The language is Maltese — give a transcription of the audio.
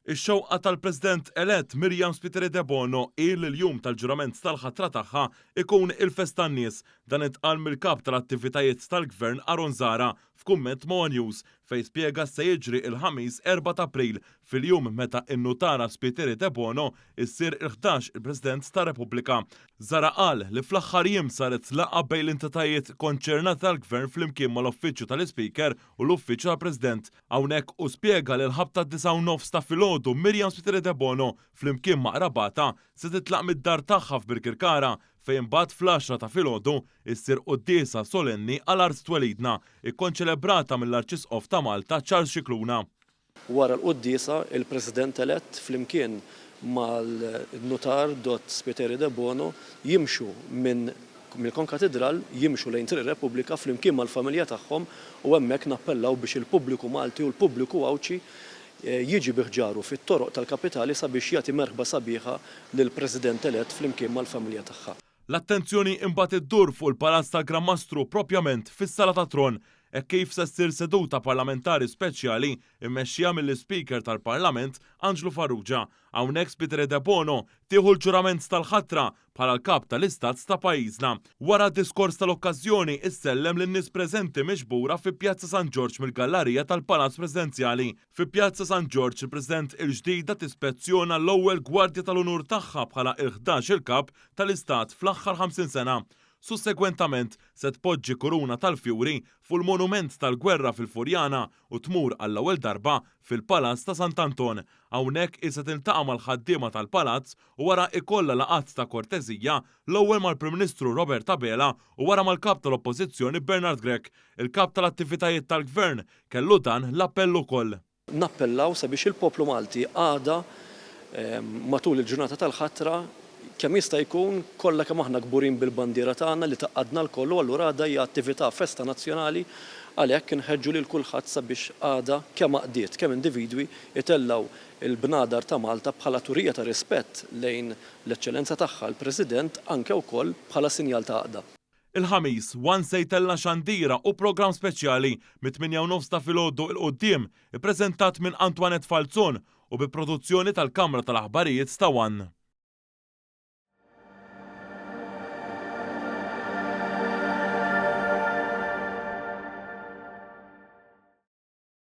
Ix-xewqa tal-President elett Myriam Spiteri Debono hi li l-jum tal-ġurament tal-ħatra tagħha jkun il-festa għan-nies. Dan intqal mill-Kap tal-Attivitajiet tal-Gvern Aaron Zahra f'kumment ma' one News fejn spjega x'se jiġri l-Ħamis 4 t'April fil-jum meta n-Nutara Spiteri Debono issir il-ħdax il-President tar-Repubblika. Zahra qal li fl-aħħar jiem saret laqgħa bejn l-entitajiet konċernati tal-Gvern flimkien mal-Uffiċċju tal-Ispeaker u l-Uffiċċju tal-President. Hawnhekk hu spjega li l-ħabta d-disgħa u nofs ta' filgħodu Miriam Spiteri Debono flimkien ma' qrabatha se titlaq mid-dar tagħha f'Birkirkara fejn imbagħad fl-għaxra ta' filgħodu issir quddiesa solenni għal art twelidna, ikkonċelebrata mill-Arċisqof ta' Malta Charles Scicluna. Wara l-quddiesa, il-President elett flimkien mal-Nutar Dott Spiteri Debono jimxu minn mill-Konkatidral jimxu lejn Triq ir-Repubblika flimkien mal-familja tagħhom u hemmhekk nappellaw biex il-pubbliku Malti u l-pubbliku Għawdxi jiġi bi ħġaru fit-toroq tal-kapitali sabiex jagħti merħba sabiħa lill-President elett flimkien mal-familja tagħha. L-attenzjoni imbagħad iddur fuq il-Palazz tal-Gran Mastru propjament fis-Sala tat-Tron hekk kif se ssir seduta parlamentari speċjali mmexxija mill-Ispeaker tal-Parlament Anġlu Farrugia. Hawnhekk Spiteri Debono tieħu l-ġurament tal-ħatra bħala l-Kap tal-Istat ta' pajjiżna. Wara diskors tal-okkażjoni issellem lin-nies preżenti miġbura fi Pjazza San Ġorġ mill-gallarija tal-Palazz Presidenzjali. Fi Pjazza San Ġorġ il-President il-ġdida tispezzjona l-ewwel Gwardja tal-Unur tagħha bħala il-ħdax-il Kap tal-Istat fl-aħħar 50 sena. Sussegwentament se tpoġġi kuruna tal-fjuri fuq il-Monument tal-Gwerra fil-Furjana u tmur għall-ewwel darba fil-Palazz ta' Sant'Anton. Hawnhekk hi se tiltaqa' mal-ħaddiema tal-Palazz u wara ikollha laqgħat ta' korteżija l-ewwel mal-Prim Ministru Robert Abela u wara mal-Kap tal-Oppożizzjoni Bernard Grech. Il-Kap tal-Attivitajiet tal-Gvern kellu dan l-appell ukoll. Nappellaw sabiex il-poplu Malti għada matul il-ġurnata tal-ħatra kemm jista' jkun kollha kemm aħna kburin bil-bandiera tagħna li tgħaqqadna lkoll u allura għada hija attività festa nazzjonali għalhekk inħeġġu lil kulħadd sabiex għada kemm għaqdiet kemm individwi jtellgħu l-bnadar ta' Malta bħala turija ta' rispett lejn l-Eċċellenza Tagħha l-President anke wkoll bħala sinjal ta' għaqda. Il-Ħamis, one se jtella' xandira u programm speċjali mit-tmienja u nofs ta' filgħodu 'l quddiem, ippreżentat minn Antoinette Falzon u bi produzzjoni tal-Kamra tal-Aħbarijiet ta' one.